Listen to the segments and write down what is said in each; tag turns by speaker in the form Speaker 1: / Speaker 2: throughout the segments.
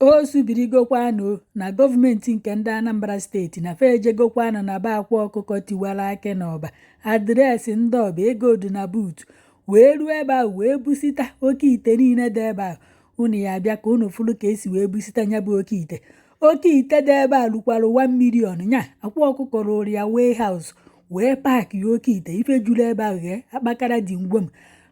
Speaker 1: O subirigokwanụ na gọọmenti nke ndị Anambra steeti na fa ejegokwanụ na be Akwa Ọkụkọ Tiwara Akị n'Ọba, adreesị ndị Ọba, ego dị na boot, wee ruo ebe ahụ wee busita oke ite niile dị ebe ahụ. Unu ya abịa ka unu fụrụ ka esi wee busita nya bụ oke ite. Oke ite dị ebe a lukwara 1 million. Nya Akwa Ọkụkọ rụrụ ya warehouse wee paakị ya oke ite. Ife juru ebe ahụ ghee akpakara dị ngwom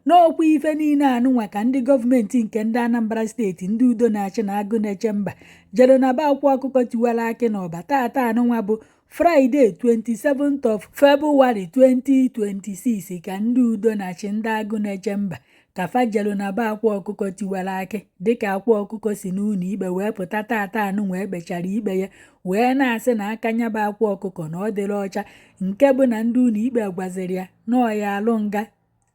Speaker 1: n'okwu. Ife niile anụnwa ka ndị gọọmenti nke ndị Anambra steeti, ndị udo na-achị na agụ na-eche mba, jere na be Akwa Ọkụkọ Tiwara Akị n'Ọba taata anụnwa bụ Friday 27th of February 2026, ka ndị udo na-achị, ndị agụ na-eche mba, ka fa jere na be Akwa Ọkụkọ Tiwara Akị, dịka Akwa Ọkụkọ si n'ụlọ ikpe wee pụta taata anụnwa ekpechara ikpe ya, wee na-asị na aka nya bụ Akwa Ọkụkọ na ọ dịrị ọcha, nke bụ na ndị ụlọ ikpe gwaziri ya na ọ ya alụ nga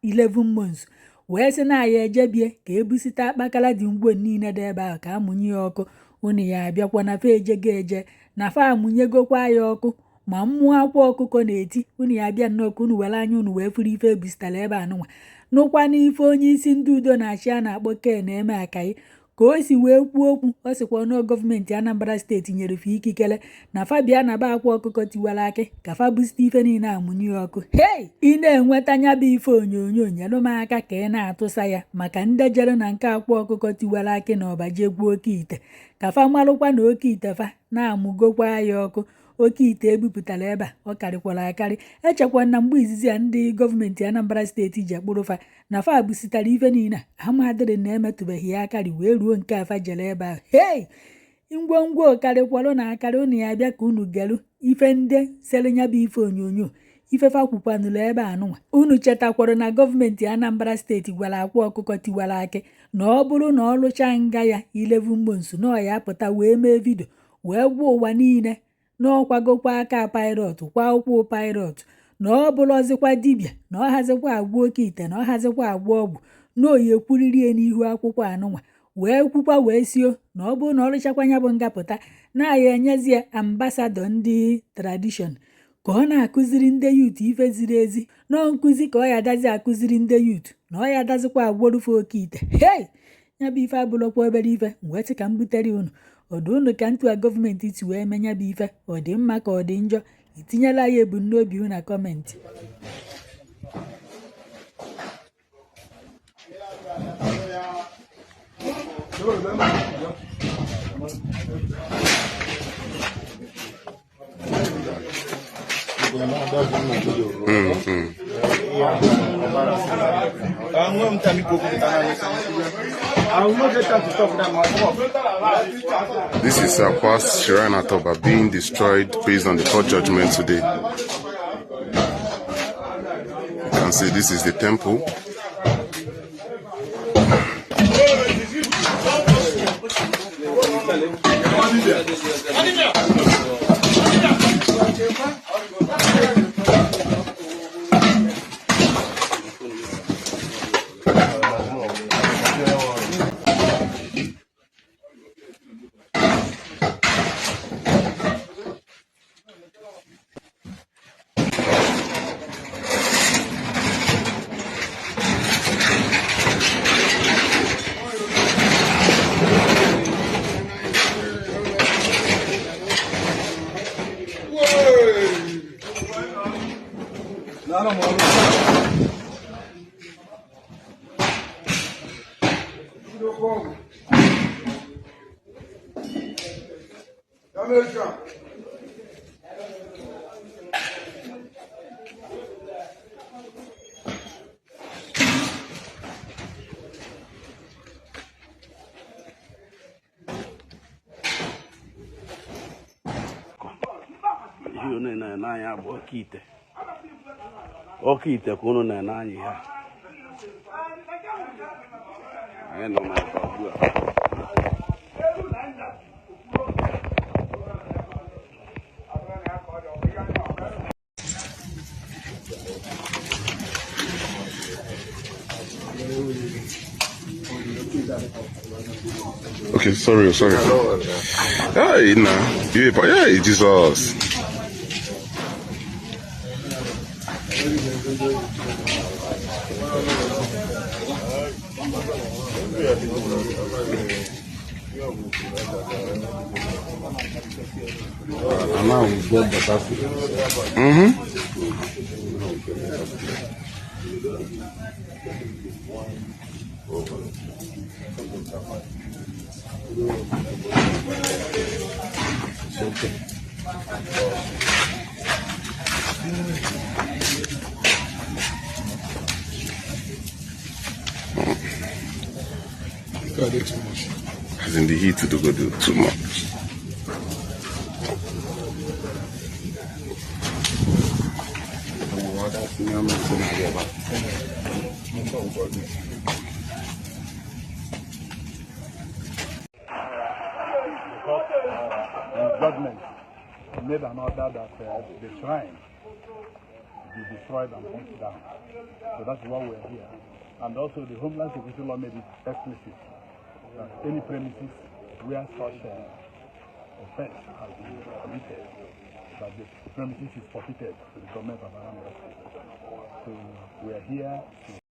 Speaker 1: 11 months, wee sị na ya ejebie ka ebusite akpakara dị ngwo niile dị ebe ahụ ka amụnye ya ọkụ. Unu ya abịakwa na fa ejego eje na fa amụnyegokwa ya ọkụ, ma mmụọ Akwa Ọkụkọ na-eti. Unu ya abịa nnọọ ka unu were anya unu wee furu ife ebusitara ebe anụnwa, nụkwa n'ife onye isi ndị udo na-achị a na-akpọ Ken Emeakayi ka o si wee kwuo okwu. Ọ sịkwa ọnụ gọọmenti Anambra steeti nyere fa ikikere na fa bịa na be Akwa Ọkụkọ Tiwara Akị ka fa busite ife niile amụnye ya ọkụ. Hei, ị na-enweta nya bụ ife onyonyo, nyere m aka ka ị na-atụsa ya maka ndị jere na nke Akwa Ọkụkọ Tiwara Akị na Ọba jee gwuo oke ite, ka fa marụkwa na oke ite fa na-amụgokwa ya ọkụ. Oke ite ebupụtara ebe a ọ karịkwara akarị. Echekwa na mgbe izizi a ndị gọọmenti Anambra steeti ji akpụrụ fa na fa busitara ife niile a amadịrị na emetụbeghị ya akarị wee ruo nke afa jere ebe ahụ. Hei, ngwongwo karịkwara na akarị. Unu ya abịa ka unu gelu ife ndị sere nya bụ ife onyonyo, ife fa kwukwanụrụ ebe anụnwa. Unu chetakwara na gọọmenti Anambra steeti gwara Akwa Ọkụkọ Tiwara Akị na ọ bụrụ na ọ lụchaa nga ya 11 months, na ọ ya apụta wee mee video wee gwa ụwa niile na ọ kwagokwa aka pilot, kwa ụkwụ pilot, na ọ bụrụzikwa dibịa, na ọ hazikwa agwọ oke ite, na ọ hazikwa agwọ ọgwụ, na oyi ekwuriri ya n'ihu akwụkwọ anụnwa, wee kwukwa wee sio na ọ bụrụ na ọ rụchakwa ya bụ ngapụta, na ya enyezi ya ambassador ndị tradition ka ọ na-akụziri ndị youth ife ziri ezi, nọọ nkụzi ka ọ ya adazi akụziri ndị youth, na ọ ya adazikwa agwọrufe oke ite. Hei, ya bụ ife abụrụkwa obere ife. Wee sị ka m butere unu ọdụ unu ka ntu a gọọmenti si wee mee ya bụ ife, ọ dị mma ka ọ dị njọ? Itinyela ya ebumnobi unu na comment.
Speaker 2: This is Akwa's Shrine at Oba being destroyed based on the court judgment today. You can see this is the temple.
Speaker 3: Ihe unu na-ene anya bụ oke ite, oke ite ka unu na-ene anya. Ihe anyị nọ na ugbu a.
Speaker 2: Okay, sorry, sorry. Hey, nah. You, hey, Jesus.
Speaker 3: And now we get better food. It's okay.
Speaker 2: God, too much. As in the heat to go do too much.
Speaker 4: Court in judgment made an order that the shrine be destroyed and burnt down. So that's why we're here. And also the Homeland Security Law made it explicit that any premises where such offense has been committed, that the premises is forfeited to the government of Anambra State. So we are here to